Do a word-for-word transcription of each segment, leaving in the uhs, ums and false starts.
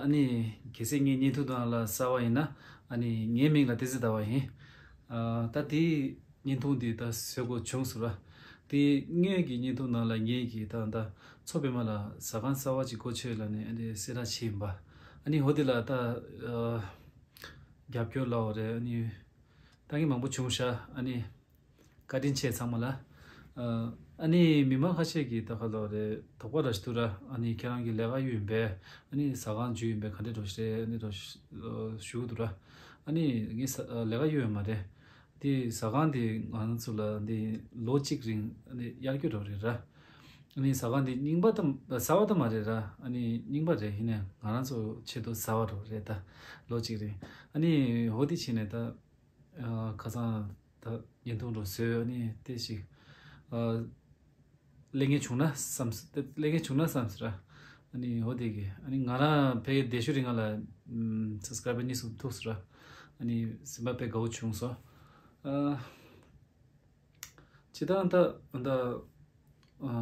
ཨ་ནི་གལ་སྲིད་ངའི་བརྙན་ཐུང་ནང་ལ་གསར་པ་ཡིན་ན། ཨ་ནི་ངའི་མིང་ལ་བསྟན་འཛིན་ཟླ་བ་ཡིན། ཨ་ད་དེའི་བརྙན་ཐུང་འདི་ད་བཟོ་དགོས་བྱུང་སོང་ར། དེ་སྔོན་གྱི་བརྙན་ཐུང་ནང་ལ་ངེད་ཀྱིས་ད་ད་མཚོ་པདྨ་ལ་ཟ་ཁང་གསར་པ་ཅིག་སྒོ་ཕྱེ་ལབ་ནས་ཨ་ནི་གསལ་བསྒྲགས་བྱས་ཡིན་པ། ཨ་ནི་འོ་དེ་ལ་ད་ཨ་རྒྱབ་སྐྱོར་ལབ་དགོས་རེད། ཨ་ནི་ལྟ་མཁན་མང་པོ་བྱུང་ཤག་ཨ་ནི་བཀའ་དྲིན་ཆེ་ཚང་མ་ལ། ཨ་ཨ་ནི་མི་མང་ཁ་ཤས་ཀྱིས་ད་ག་ལབ་དགོས་རེད། དོགས་པ་ར་ཞིག་འདུག་ར། ཨ་ནི་ཁྱེད་རང་གི་ལས་ཀ་གཡུག་ཡིན་པས། ཨ་ནི་ཟ་ཁང་འཇུས་ཡིན་པས། ག་འདྲ་འདྲ་ཞིག་རེད། ཨ་ནི་འདྲ་ཞིག་ཞུ་གི་འདུག་ར། ཨ་ནི་ངས་ཟ་ལས་ཀ་གཡུག་ཡོད་མ་རེད། དེ་ཟ་ཁང་དེ་ང་རང་ཚོ་ལ་འདི་ལོ་གཅིག་རིང་ཨ་ནི་གཡར་རྒྱུ་འདྲ་རེད་ར། ཨ་ནི་ཟ་ཁང་དེ་རྙིང་པ་དང་གསར་པ་དང་མ་རེད་ར། ཨ་ནི་རྙིང་པ་རེད། ཡིན་ནའི་ང་རང་ཚོ་ཆེད་དུ་གསར་པ་འདྲ་རེད་ད། ལོ་གཅིག་རིང་། ཨ་ནི་འོ་དེ་བྱས་ནས་ད་ཨ་ཁ་སང་ད་བརྙན་ཐུང་འདྲ་བཟོས། ཨ་ནི་དེ་ཞིག་ཨ་ལས་ངན་བྱུང་ན་བསམ། ལས་ངན་བྱུང་ན་བསམ་ཟེར་ར། ཨ་ནི་འོ་དེ་གི་ཨ་ནི་ང་རང་ཕ་གི་བསྡད་ཤུལ་རིང་ང་ལ་ཨམ་སབ་སི་ཀ་རའི་བར་གཉིས་གསུམ་ཐུག་ཟེར་ར། ཨ་ནི་སེམས་པ་དཔེ་དགའ་བོ་བྱུང་སོང་། ཨ་སྤྱིར་བཏང་ད་ད་ཨ་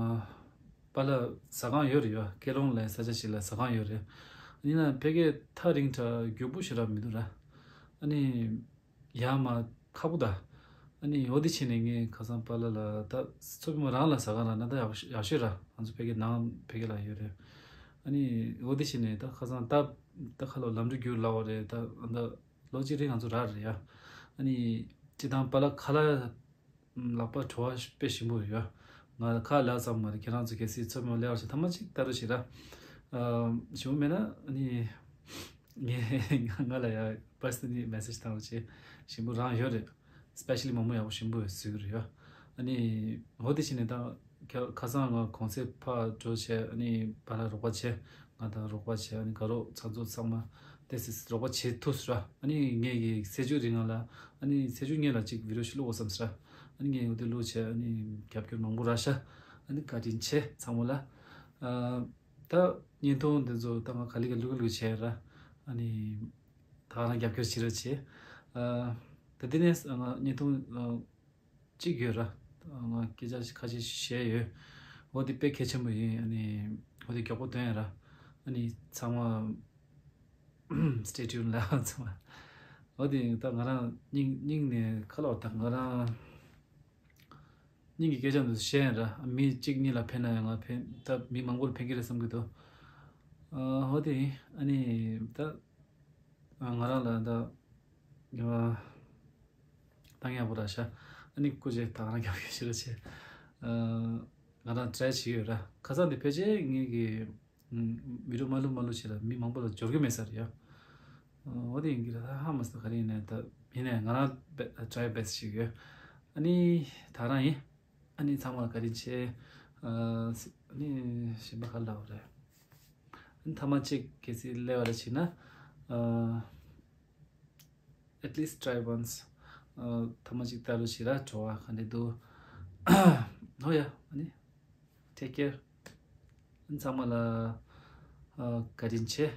པཱ་ལགས་ཟ་ཁང་ཡོད་རེད་ཡ། སྐྱིད་ལོང་ལབ་ས་ཆ་ཞིག་ལ་ཟ་ཁང་ཡོད་རེད། ཡིན་ན་ཕ་གི་ཐག་རིང་དྲགས་མགྱོགས་པོ་ཞེ་དྲག་མི་འདུག་ར། ཨ་ནི་ཡར་མར་ཁག་པོ་ད། ཨ་ནི་འོ་དེ་བྱས་ནས་ངས་ཁ་སང་པཱ་ལགས་ལ་ད་མཚོ་པདྨ་རང་ལ་ཟ་ཁང་རག་ན་ད་ཡག་ཡག་ཤོས་ར། ང་ཚོ་ཕ་གི་ནང་ཕ་གི་ལ་ཡོད་རེད། ཨ་ནི་འོ་དེ་བྱས་ནས་ད་ཁ་སང་ད་ད་ཁ་ལོ་ལམ་འགྲོ་རྒྱུག་ལབ་དགོས་རེད། ད་ད་ལོ་གཅིག་རིང་ང་ཚོ་རག་རེད་ཡ། ཨ་ནི་སྤྱིར་བཏང་པཱ་ལགས་ཁ་ལག་ལག་པ་བྲོ་བ་དཔེ་ཞིམ་པོ་ཡོད། ང་ཁ་ལག་ཙམ་མ་རེད། ཁྱེད་རང་ཚོ་གལ་སྲིད་མཚོ་པདྨ་སླེབས་པ་ཞིག་ཐ་མ་གཅིག་ལྟ་རོགས་བྱེད་ར། ཨ་ཞིམ་པོ་མེད་ན་ཨ་ནི་ངས་ང་ལ་ཡ་པར་སི་ནལ་ལི་མེ་སེ་ཇི་བཏང་རོགས་བྱེད། ཞིམ་པོ་རང་ཡོད་རེད། སི་པེ་ཤལ་ལི་མོག་མོག་ཡག་པོ་ཞིམ་པོ་ཡོད་ཟེར་གི་རེད་ཡ། ཨ་ནི་འོ་དེ་བྱས་ནས་ད་ཁ་ཁ་སང་ང་གུང་སེང་ཕར་འགྲོ་བྱས། ཨ་ནི་པཱ་ལགས་རོགས་པ་བྱས། ང་དང་རོགས་པ་བྱས། ཨ་ནི་དགའ་རོགས་ཚང་ཚོ་ཚང་མ་དེ་སི་རོགས་པ་བྱེད་ཐུབ་ཟེར་ར། ཨ་ནི་ངས་ཀྱི་ཚེས་བཅུ་རིང་ང་ལ་ཨ་ནི་ཚེས་བཅུ་ཉིན་ལ་གཅིག་བི་ཌི་ཡོ་ཞིག་བླུག་དགོས་བསམ་ཟེར་ར། ཨ་ནི་ངས་འོ་དེ་བླུག་བྱས། ཨ་ནི་རྒྱབ་སྐྱོར་མང་པོ་རག་ཤག་ཨ་ནི་བཀའ་དྲིན་ཆེ་ཚང་མ་ལ། ཨ་ད་བརྙན་ཐུང་འདི་ཚོ་ད་ང་ག་ལེ་ག་ལེ་བླུག་བླུག་བྱས་ར། ཨ་ནི་ད་ག་རང་རྒྱབ་སྐྱོར་བྱེད་རོགས་བྱེད། ཨ་ད་དེ་ནས་ང་བརྙན་ཐུང་ཨ་གཅིག་ཡོད་ར། ང་སྐད་ཆ་ཁ་ཤས་བཤད་ཡོད། འོ་དེ་དཔེ་གལ་ཆེན་པོ་ཡིན། ཨ་ནི་འོ་དེ་མགྱོགས་པོ་ཐོན་ཡ་ར། ཨ་ནི་ཚང་མ་stay tuned ལ་ཚང་མ། འོ་དེ་ད་ང་རང་སྙིང་སྙིང་ནས་ཁ་ལོ་ད་ང་རང་སྙིང་གི་སྐད་ཆ་འདི་བཤད་ཡ་ར། མི་གཅིག་གཉིས་ལ་ཕན་ན་ཡང་ང་ཕན། ད་མི་མང་པོ་ལ་ཕན་གྱི་རེད་བསམ་གྱི་འདུག་ཨ་འོ་དེ་ཨ་ནི་ད་ང་རང་ལ་ད་ཨ་ད་ཡག་པོ་ར་ཤག་ཨ་ནི་སྐུ་མཁྱེན་ད་ག་རང་རྒྱབ་སྐྱོར་བྱེད་རོགས་བྱེད། ཨ་ང་རང་try བྱེད་ཀྱི་ཡོད་ར། ཁ་སང་དེ་ཕལ་ཆེར་ངེད་ཀྱི་ཨ་བི་ཌི་ཡོ་མ་བླུག་མ་བླུག་བྱས་ལ་མི་མང་པོ་ལ་འབྱོར་གྱི་མེད་ས་རེད་ཡ། ཨ་འོ་དེ་ཡིན་གྱི་ར། ད་ཧ་མ་སོང་ག་རེ་ཡིན་ནའི་ད་ཡིན་ནའི་ང་རང་be- try best བྱེད་ཀྱི་ཡོད། ཨ་ནི་ད་ག་རང་ཡིན། ཨ་ནི་ཚང་མ་ལ་བཀའ་དྲིན་ཆེ། ཨ་ཨ་ནི་གཞན་པ་ག་རེ་ལབ་དགོས་རེད། ཨ་ནི་ཐ་མ་གཅིག་གལ་སྲིད་སླེབས་པ་རེད་བྱས་ན། ཨ་at least try once. ཨ་ཐ་མ་གཅིག་ལྟ་རོགས་བྱེད་ར། བྲོ་བ་ག་འདྲ་འདུག་ཧོ་ཡ། ཨ་ནི་take care. ཨ་ནི་ཚང་མ་ལ་ཨ་བཀའ་དྲིན་ཆེ།